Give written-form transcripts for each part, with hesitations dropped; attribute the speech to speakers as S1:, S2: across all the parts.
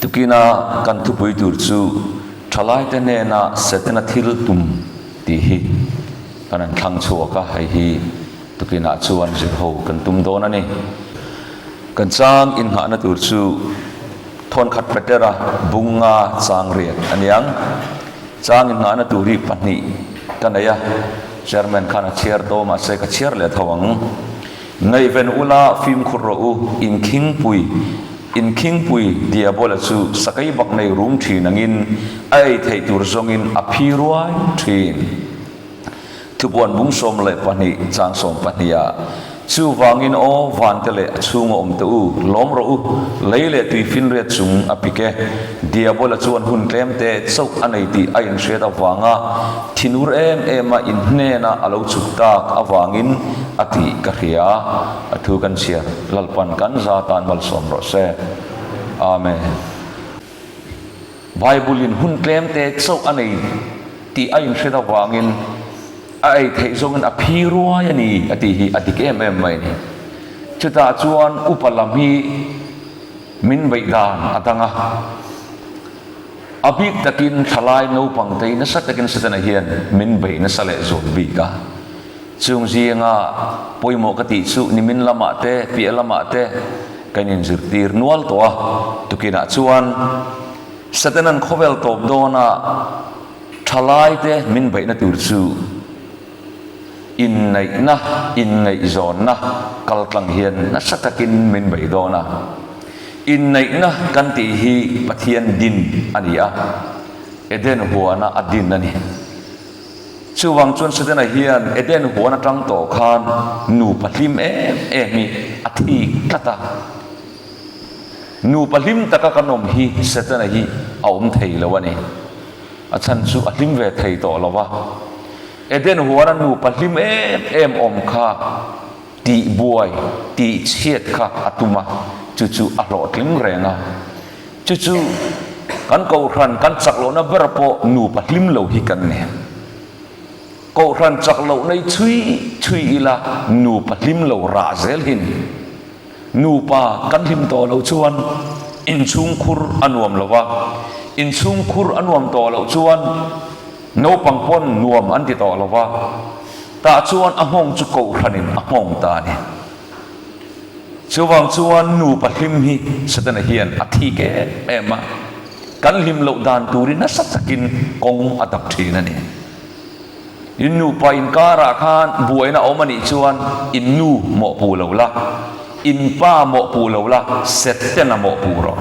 S1: Tukina kan thupui tur chu Thalaite hnena Setana thil tum tih hi kan han thlang chhuak a, hei hi tukinah chuan zirho kan tum dawn a ni. Kan chang inngahna tur chu Thawnkhat Petera bunga chang riat a niang. Chang inngahna tur hi pahnih ka nei a, Chairman khan a chhiar tawh mahse ka chhiar leh tho ang. Ngaihven ula fimkhur rawh u, inkhingpui, inkhingpui Diabola chu sakei bak nei rum thin angin a ei theih tur zawngin a phi ruai thin. Thupuan bung 12 chang 12 ah, Chuvangin aw vante leh a chhunga awm teh u, lawm rawh u, lei leh tui finriat chung a pik e. Diabola chuan hun tlem te chauh a nei tih a inhriat avanga thinur em em a inhnena a lo chhuk tak avangin a tih ka hria. A thu kan chhiar Lalpan kan za tan malsawm rawh se. Amen. Bible in hun tlem te chauh a nei tih a inhriat avangin a ei theih zawngin a phi ruai a ni a tih hi a dik em em mai a ni. Chutah chuan upa lam hi min beih dan a dang a, a bik takin thalai naupang te nasa takin Setana hian min beih nasa leh zual bik a. Chung zinga pawimawh ka tih chu nimin lamah te, piah lamah te kan inzirtir nual tawh a, tukinah chuan Setana'n khawvel tawp dawna thalaite min beihna tur chu inneihna, inngaihzawnna kaltlang hian nasa takin min beih dawn a. Inneihna kan tih hi Pathian din a ni a, Eden huana a din a ni. Chuvang chuan Setana hian Eden huan atang tawh khan nupa hlim em em hi a thik tlat a. Nupa hlim taka kan awm hi Setana hi a awm thei lo a ni. A chhan chu a hlim ve thei tawh lo va. Eden huana nupa hlim em em awm kha tih buai, tih chhiat kha a tum a, chu chu a hlawhtling reng a. Chu chu kan kohhran kan chak lohna ber pawh nupa hlim lo hi kan ni. Kohhran chak loh nei chhui chhui ila nupa hlim lo rah zel hi ni. Nupa kan hlim tawh loh chuan inchhungkhur a nuam lo va, inchhungkhur a nuam tawh loh chuan naupang pawn nuam an ti tawh lo va, tah chuan a nghawng chu kohhranin a nghawng ta a ni. Chuvang chuan nupa hlim hi Setana hian a thik em em a, kan hlim loh dan turin nasa takin kawng a dap thin a ni. In nupa inkarah khan buaina a awm a nih chuan in nu mawhpuh lo la, in pa mawhpuh lo la, Setana mawhpuh rawh.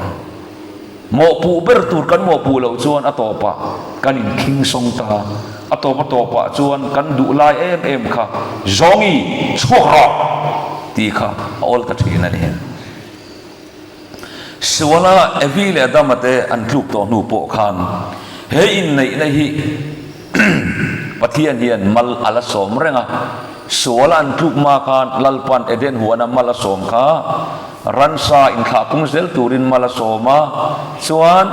S1: Mawhpuh ber tur kan mawhpuh loh chuan a tawpah kan inkhing sawng ta a, a tawp a tawpah chuan kan duh lai em em kha Zawngi chhuak rawh! tih kha a awl ta thin a ni. Suala Evi leh Adama te an tluk tawh hnu pawh khan he inneihna hi Pathian hian mal a la sawm reng a, suala an tluk hma khan Lalpan Eden huana mal a sawm kha Ransa inthlah pung zel turin mal a sawm a, chuan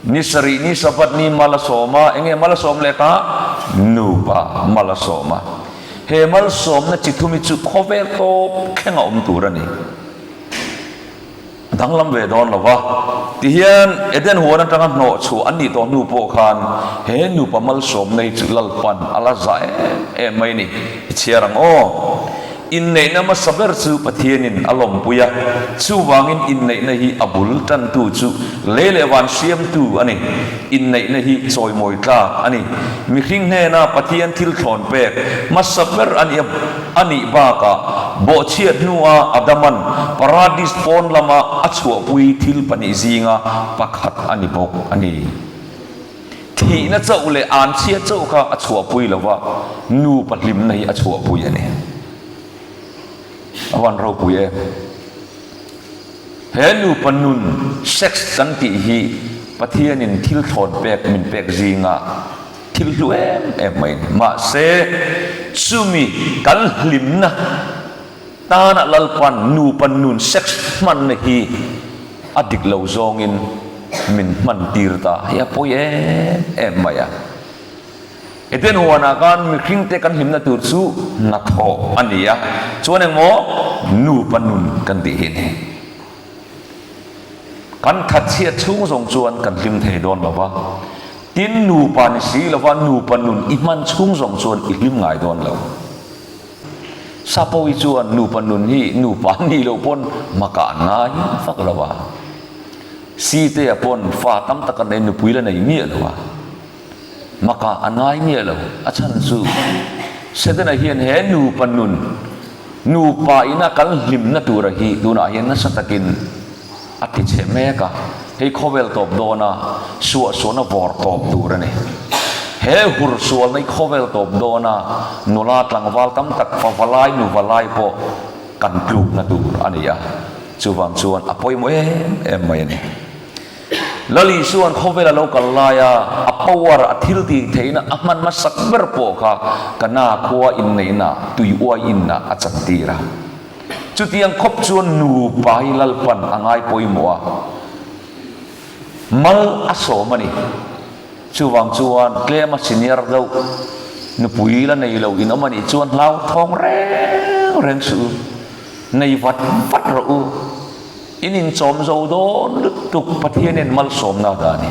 S1: ni sarih ni Sabbath ni mal a sawm a, enge mal a sawm leh kha? Nupa mal a sawm a. He malsawmna chi thum hi chu khawvel tawp thleng a awm tur a ni. A danglam ve dawn lo va. Tihian Eden huan atanga hnawh chhuah an nih tawh hnu pawh khan he nupa malsawmna hi chu Lalpan a la za em em mai ni. I chhiar ang aw. Inneihna hmasa ber chu Pathianin a lawmpui a, chuvangin inneihna hi a bul tantu chu lei leh van siamtu a ni. Inneihna hi chawimawi tlak a ni. Mihring hnena Pathian thil thlawn pek hmasa ber a nih a nih bakah bawhchhiat hnua Adaman Paradis pawn lama a chhuahpui thil pahnih zinga pakhat a ni bawk a ni. Thihna chauh leh anchhia chauh kha a chhuahpui lo va, nupa hlimna hi a chhuahpui a ni. A van ropui em? He nupa nun, sex, kan tih hi Pathianin thil thlawn pek min pek zinga thil hlu em em mai a ni. Mahse, chumi kan hlimna tana Lalpan nupa nun, sex, hmanna hi a dik lo zawngin min hman tir ta hi a pawi em em mai a. Eden huanah khan mihringte kan hlimna tur chu hnathawh a ni a, chuan engmaw nupa nun kan tih hi a ni. Kan thatchhiat chhung zawng chuan kan hlim thei dawn lo va. Tin, nupa ni si lova nupa nun i hman chhung zawng chuan i hlim ngai dawn lo. Sapawi chuan nupa nun hi nupa nih loh pawn maka an ngai vak lo a. Site-a pawn fa tam tak a nei nupui la nei miah lo a. Maka a ngai miah lo. A chhan chu Setana hian he nupa nun, nupa ina kan hlimna tura hi tunah hian nasa takin a ti chhe mek a. Hei khawvel tawp dawna suahsuahna vawr tawp tur a ni. He hur sualna hi khawvel tawp dawna nula tlangval tam tak fa valai nu valai pawh kan tlukna tur a ni a. Chuvang chuan a pawimawh em em mai a ni. Lal Isua'n khawvel a lo kal laia a power, a thil tih theihna a hman hmasak ber pawh kha Kana khua inneihna, tui uai inna a chantir a. Chutiang khawp chuan nupa hi Lalpan a ngai pawimawh a, mal a sawm a ni. Chuvang chuan tlema senior deuh nupui la nei lo in awm a nih chuan hlauthawng reng reng suh u, nei vat vat rawh u. In inchawm zo dawn lutuk Pathianin malsawmna dah a ni.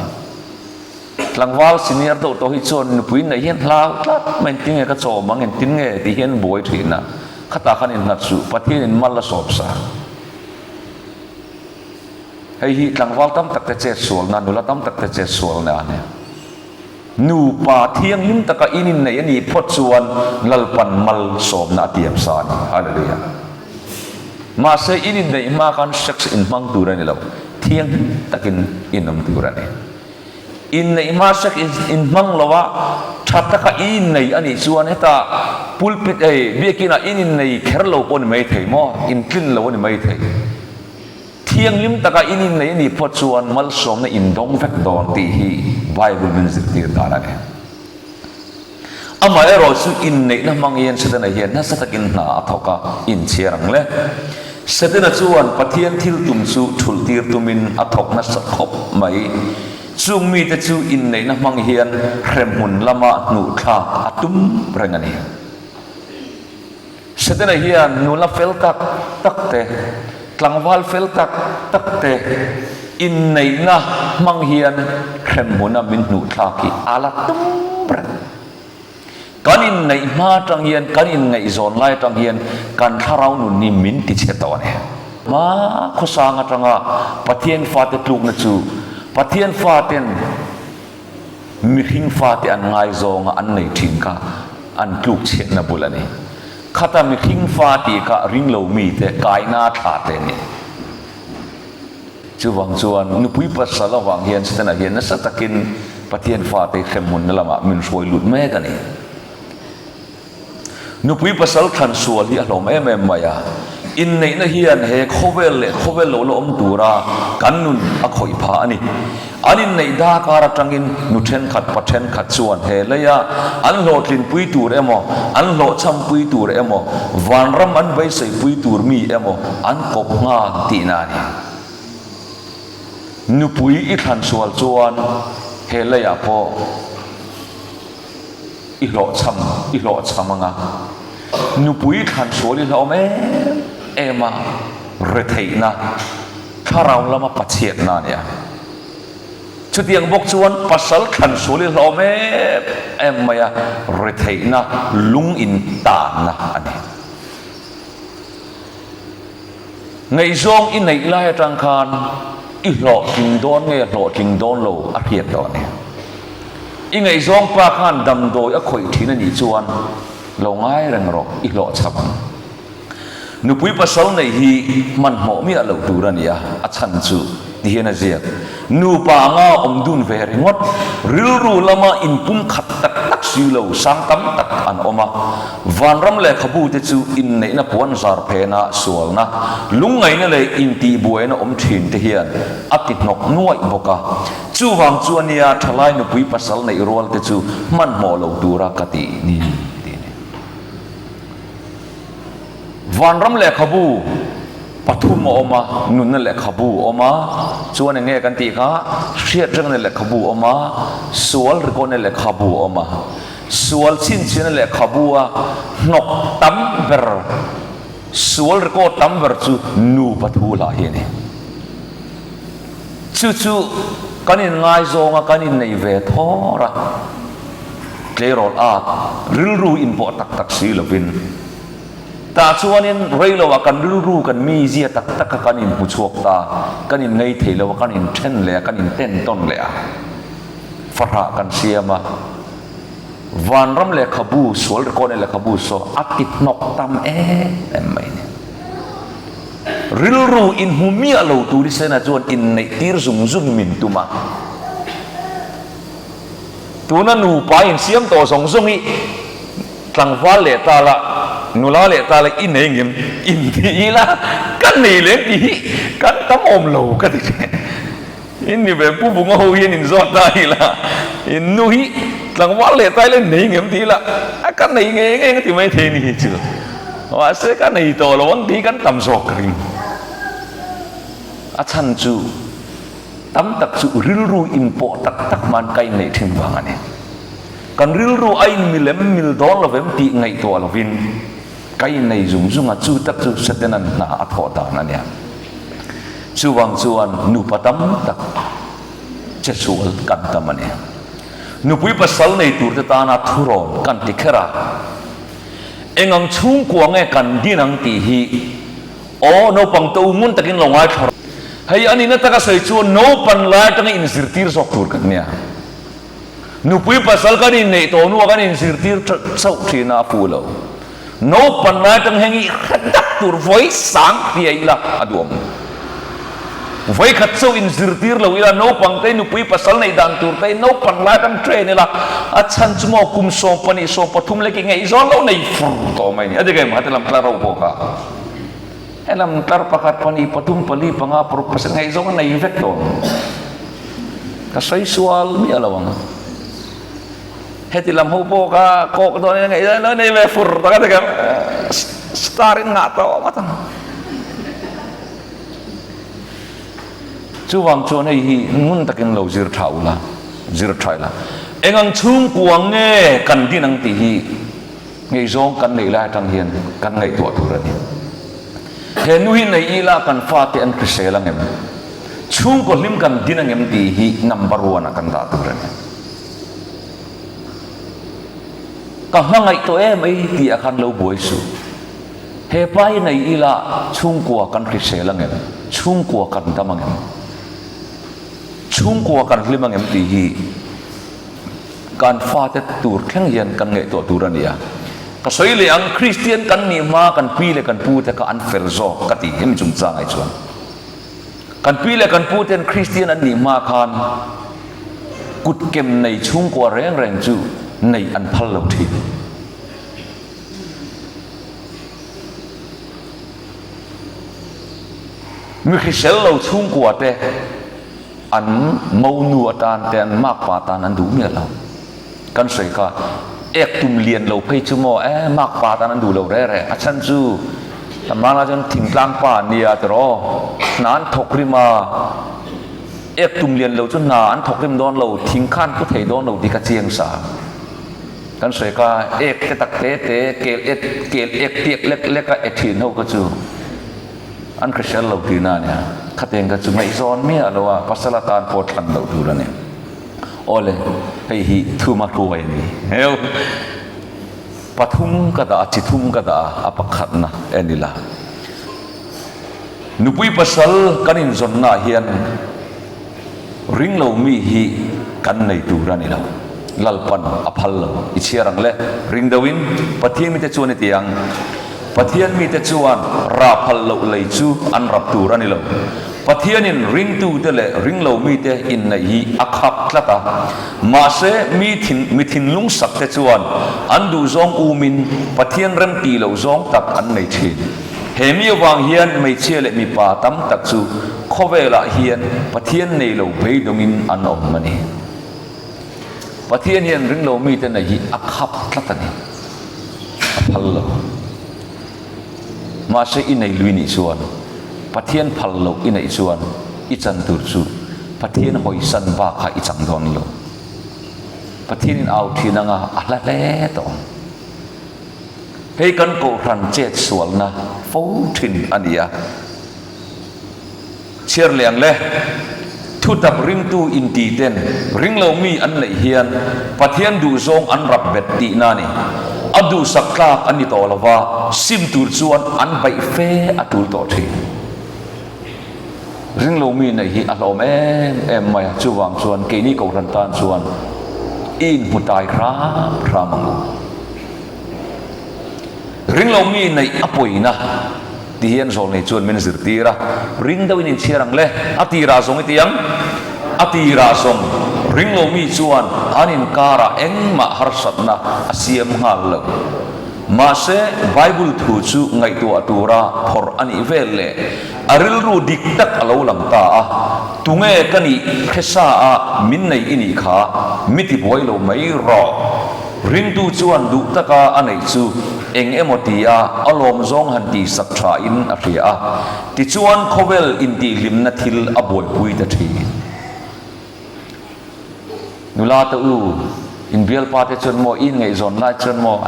S1: Tlangval senior deuh tawh hi chuan nupui neih hian hlau tlat mai engtin nge ka chawm ang engtin nge tih hian buai thin a, khatah khan innghat suh Pathianin mal a sawm sa. Hei hi tlangval tam tak te chet sualna, nula tam tak te chet sualna a ni. Nupa thianghlim taka in inneih a nih phawt chuan Lalpan malsawmna a tiam sa a ni. Hallelujah. Mahse in inneih hma khan sex inhmang tur a ni lo, thianghlim takin in awm tur a ni. Inneih hma sex inhmang lo a, tha taka i innei a nih chuan heta pulpit ei biakinah in innei kher lo pawh a ni maithei maw, intlin lo a ni maithei. Thianghlim taka in innei a nih phawt chuan malsawmna in dawng vek dawn tih hi Bible min zirtir dan a ni. Amaherawh chu inneihna hmang hian Setana hian nasa takin hna a thawk a, inchhiar ang le. Setana chuan Pathian thil tum chu thulh tir tumin a thawk nasa khawp mai. Chung mite chu inneihna hmang hian hremhmun lama hnuhthlak a tum reng a ni. Setana hian nula fel tak tak te, tlangval fel tak tak te inneihna hmang hian hremhmuna min hnuh thlak hi a la tum reng. Kan inneih hma atang hian, kan inngaihzawn lai atang hian kan thlarau nun hi min ti chhe tawh a ni. Hma khawsang atanga Pathian fate tlukna chu Pathian faten Mihring fate an ngaizawnga an nei thin kha an tluk chhiatna bul a ni. Khata mihring fa tih kha ringlo mite kaina thla te a ni. Chuvang chuan nupui pasal avang hian Setana hian nasa takin Pathian fate hremhmunna lamah min hruai lut mek a ni. Nupui pasal thlan sual hi a hlawm em em mai a, inneihna hian he khawvel leh khawvel lo la awm tura kan nun a khawih phah a ni. An inneih dakar atangin nu thenkhat pa thenkhat chuan he leia an hlawhtlinpui tur emaw, an hlawhchhampui tur emaw, vanram an beiseipui tur mi emaw an kawp nghal tihna a ni. Nupui i thlan sual chuan he leiah pawh. I hlawhchham, i hlawhchham anga nupui thlan sual i hlauhawm em em a, retheihna, thlarau lama pachhiatna a nia. Chutiang bawk chuan pasal thlan sual i hlauhawm em em mai a, retheihna, lung in tanna a ni. Ngaihzawng i neih lai atang khan i hlawhtling dawn nge hlawhtling dawn lo a hriat tawh a ni. I ngaihzawng pa khan damdawi a khawih thin a nih chuan lo ngai reng rawh i hlawhchham ang. Nupui pasal neih hi hmanhmawh miah loh tur a ni a, a chhan chu ti hian a ziak. Nupa anga awm dun ve ringawt, rilru lama inpum khat tak tak si lo sang tam tak an awm a. Vanram lehkhabu te chu inneihna puan zar phena sualna, lungngaihna leh intihbuaina awm thin te hian a ti hnawk nuaih bawk a. Chuvang chu ania thalai nupui pasal neih rual te chu hmanhmawh lo tura ka tih ni tih a ni. Vanram lehkhabu pathum a awm a, nunna lehkhabu a awm a, chuan eng nge kan tih kha, hriatrengna lehkhabu a awm a, sual rikawna lehkhabu a awm a. Sual chhinchhiahna lehkhabu a hnawk tam ber, sual record tam ber chu nupa thu lah hi a ni. Chu chu kan inngaizawng a, kan innei ve thawr a, tleirawl at rilru inpawh tak tak si lovin, tah chuanin reiloah kan rilru kan mizia tak taka kan inhmu chhuak ta, kan inngei thei lo a, kan inthen leh a, kan inten tawn leh a, fahrah kan siam a, vanram lehkhabu, sual record lehkhabu saw a ti hnawk tam em em mai a ni. Rilru inhmu miah lo tur i Sena chuan inneih tir zung zung min tum a. Tuna nupa insiam tawh zawng zawng i tlangval leh ta la, nula leh ta la i nei ngem inti ila ka nei lem tih hi kan tam awm lo ka ti thin. In ni ve Pu Bunga ho hian inzawt ta ila in nu hi tlangval leh ta ila in nei ngem ti ila a ka nei ngei ngei ang ti mai thei ni hi chu mahse ka nei tawh lo ang tih kan tam zawk ka ring. A chhan chu tam tak chu rilru inpawh tak tak hman ka inneih thin vang a ni. Kan rilru a in milem mil dawn lovem tih ngaihtuah lovin ka innei zung zung a, chu tak chu Satanan hna a thawh dan a nia. Chuvang chuan nupa tam tak che sual kan tam a ni. Nupui pasal nei turte tana thurawn kan ti kher a, eng ang chhungkua nge kan din ang tih hi aw naupang te u ngun takin lo ngaithla rawh. Hei a nihna taka sawi chuan naupan lai atanga inzirtir zawk tur kan nia. Nupui pasal kan inneih tawh hnuah kan inzirtir chauh thin a, a fu lo. Naupan lai atang hian i hre tak tur vawi sang hria ila a duh awm. Vawi khat chauh inzirtir lo ila, naupang te nupui pasal neih dan tur te naupan lai atang train ila, a chhan chu maw kum 12, 13 lek i ngaihzawn lo nei fur tawh mai ni. A dik em? Hati lam tlar ho pawh kha. Helam tlar pakhat, pahnih, pathum, pali, panga, paruk, pasarih ngaihzawng a nei vek dawn. Ka sawi sual miah lo ang. Heti lam ho pawh ka kawk dawn in ngaihzawng lo nei ve fur tak a ti ka star in ngah tawh ngawt ang. Chuvang chuan hei hi ngun takin lo zir tha ula, zir tha ila. Eng ang chhungkua nge kan din ang tih hi Ngaihzawng kan neih lai atang hian kan ngaihtuah tur a ni. He nu hi nei ila kan fate an hrisel ang em? Chhungkaw hlim kan din ang em tih hi number one ah kan dah tur a ni. Ka hmangaih tawh em ei tih ah khan lo buai suh. He pa hi nei ila chhungkua kan hrisel ang em? Chhungkua kan dam ang em? Chhungkua kan hlim ang em tih hi Kan fate tur thleng hian kan ngaihtuah tur a ni a. Ka sawi leh ang, Kristian kan nih hma kan pi leh kan pu te kha an fel zawk ka ti hemi chungchang ai chuan. Kan pi leh kan pu ten Kristian an nih hma khan kutkem nei chhungkua reng reng chu neih an phal lo thin. Mi hrisel lo chhungkua te An monu atan te an makpa atan an duh miah lo. Kan sawi kha ek tum lian lo phei chu maw e makpa atan an duh lo reh reh. A chhan chu hmanlai chuan thingtlang pa an nia tiraw hna an thawk rim a, ek tum lian lo chu hna an thawk rim dawn lo, thing kha an pu thei dawn lo tih kha chiang sa. Kan sawi kha ek te tak te te kel ek kel ek tiak lek lek a e thin ho kha chu. An hrisel lo tihna a nia. Khateng kha chu ngaihzawn miah lo a, pasal atan pawh thlan loh tur a ni. Awle, hei hi thuma hruai a ni. Heu! Pathum ka dah a, chi thum ka dah a, a pakhatna en ila. Nupui pasal kan inzawnnaah hian ring lo mi hi kan nei tur a ni lo. Lalpan a phal lo. I chhiar ang le. Ring deuhin Pathian mite chuan i ti ang. Pathian mite chuan rah phal loh lei chu an rap tur a ni lo. Pathianin ringtute leh ringlo mite inneih hi a khap tlat a. Mahse, mi thin mi thinlung sakte chuan an duhzawng umin Pathian remti loh zawng tak an nei thin. He mi avang hian hmeichhia leh mipa tam tak chu khawvelah hian Pathian nei lo beidawngin an awm a ni. Pathian hian ringlo mite nei hi a khap tlat a ni. A phal lo. Mahse i nei lui nih chuan, Pathian phal loh i neih chuan i chan tur chu Pathian hawisan bak kha i chang dawn lo. Pathianin au thin anga a hla hle tawh ang. Hei kan kohhran chet sualna fo thin a ni a. Chhiar leh ang le. Thu. Thutak ringtu inti ten ringlo mi an neih hian Pathian duhzawng an rap bet tihna a ni. A duhsak tlak an ni tawh lova, sim tur chuan an baih fe a tul tawh thin. Ringlo mi neih hi a hlawm em em mai a, chuvang chuan keini kohhran tan chuan i inhmu tai hram hram ang u. Ringlo mi neih a pawina ti hian zawlnei chuan min zirtir a, ring deuhin inchhiar ang le, a tirah zawng i ti ang, a tirah zawng ringlo mi chuan an inkarah engmah harsatna a siam nghal lo. Mahse, Bible thu chu ngaihtuah tura phawrh a nih vel leh a rilru dik tak a lo lang ta a, Tunge ka nih hresa a min nei i nih kha, mi tibuai lo mai rawh. Ringtu chuan duh taka a neih chu eng emaw tia a lawm zawng han tihsak thain a hria a, tichuan khawvel intihhlimna thil a buaipui ta thin. Nula te u, in bialpa te chuan maw, i inngaihzawn lai chuan maw,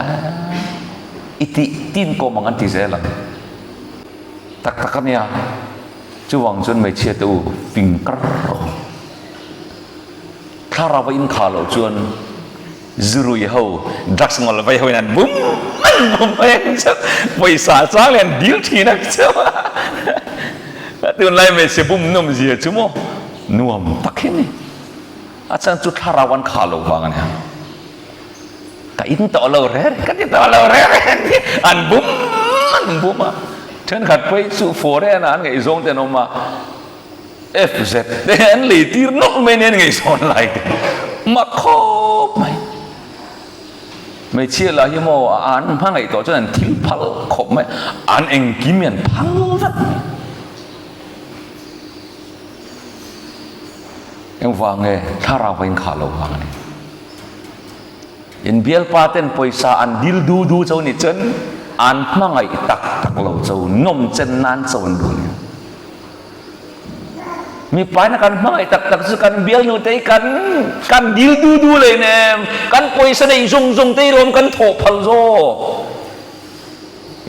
S1: i tih tin kawm ang an ti zel ang. Tak tak a nia, chuvang chuan hmeichhia te u, fing kar rawh. Thlarau a inkhah loh chuan zurui ho, drugs ngawl vai ho in an bum an bum mai ang chu, pawisa chang leh an dil thin ang chu. Tunlai hmeichhe bum nawm zia chu maw nuam tak hi a ni. A chhan chu thlarau an khah loh vang a nia. Ka in tawh lo reh reh, ka ti tawh lo reh reh an ti, an bum an bum a. Thenkhat phei chu foreign ah an ngaihzawng te an awm a. FZ te an lei tir nawlh mai nen ngaihzawn lai te mak khawp mai. Hmeichhia lah hi maw an hmangaih tawh chuan an thil phal khawp mai, an engkim hi an phal vek mai. Engvang nge thlarau a inkhah loh vang a ni. In bialpa ten pawisa an dil du du cho ni chuan an hmangaih tak tak lo cho, nawm chen nan cho an duh ni. Mipa in a kan hmangaih tak tak chu kan bialnu te hi kan kan dil du du leh nem, kan pawisa neih zawng zawng te hi lawm kan thawh phal zawk.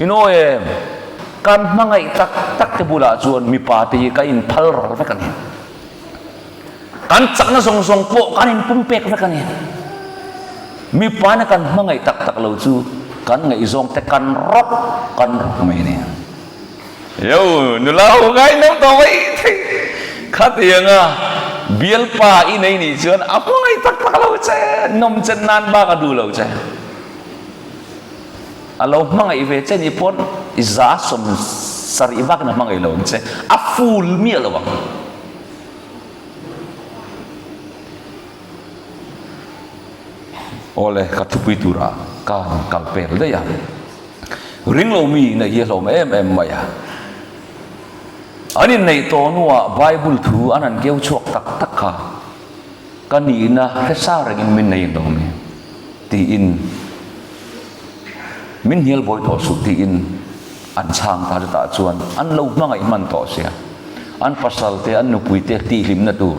S1: I nawi em? Kan hmangaih tak tak te bulah chuan mipa te hi kan inphal ral vek a ni. Kan chakna zawng zawng pawh kan inpumpek vek a ni. Mipa in a kan hmangaih tak tak lo chu kan ngaihzawng te kan rawk kan rawk mai a ni. Yo, nula ho ngainam tawh mai thei. Khatianga bialpa i nei nih chuan a hmangaih tak tak lo che, nawm chen nan bak a duh lo che. A lo hmangaih ve che nih pawn i za 70 vakin a hmangaih lo ang che, a full miah lo ang. Awle, ka thupui turah ka kal pel daih a. Ringlo mi neih hi a hlawm em em mai a. An inneih tawh hnuah Bible thu an han keu chhuak tak tak kha ka nihna hre sa rengin min nei lo mi tiin min hnial bawi tawh suh tiin an chhang ta chutah chuan an lo hmangaih hman tawh sia. An pasal te an nupui te tihhlimna tur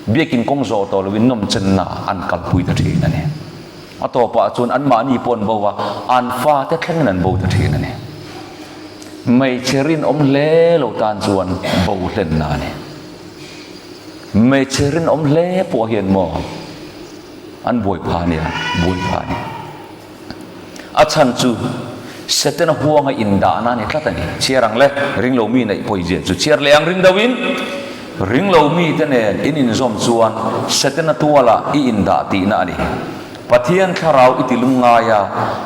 S1: biakin kawng zawh tawh loin nawmchenna an kalpui ta thin a ni. A tawpah chuan anmahni pawh an bo a, an fate thlengin an bo ta thin a ni. Hmeichhe rinawm hle lo tan chuan bo hlenna a ni. Hmeichhe rinawm hle pawh hian maw an buai pha nia, buai pha a ni. A chhan chu Setana huanga indahna a ni tlat a ni. Chhiar ang le, ringlo mi neih pawizia chu chhiar leh ang ring deuhin, Ringlo mite nen in inzawm chuan Setana tualah i indah tihna a ni. Pathian thlarau i ti lungngai a,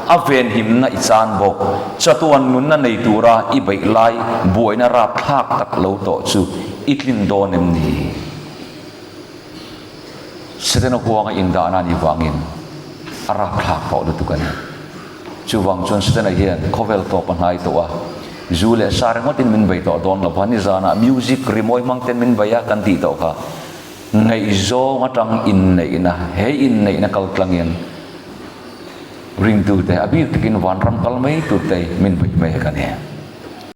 S1: a venhimna i chan bawk. Chatuan nunna nei tura i beih lai buaina rapthlak tak lo tawh chu i tlin dawn em ni? Setana huanga indahna a nih vangin a rapthlak tawh lutuk a ni. Chuvang chuan Setana hian khawvel tawp a hnai tawh a, zu leh sa ringawtin min bei tawh dawn lo va, nizanah music rimawi hmang ten min bei a kan tih tawh kha ngaihzawng atang inneihna, he inneihna kal tlangin ringtute a bik takin vanram kal mai turte min bei mek a ni.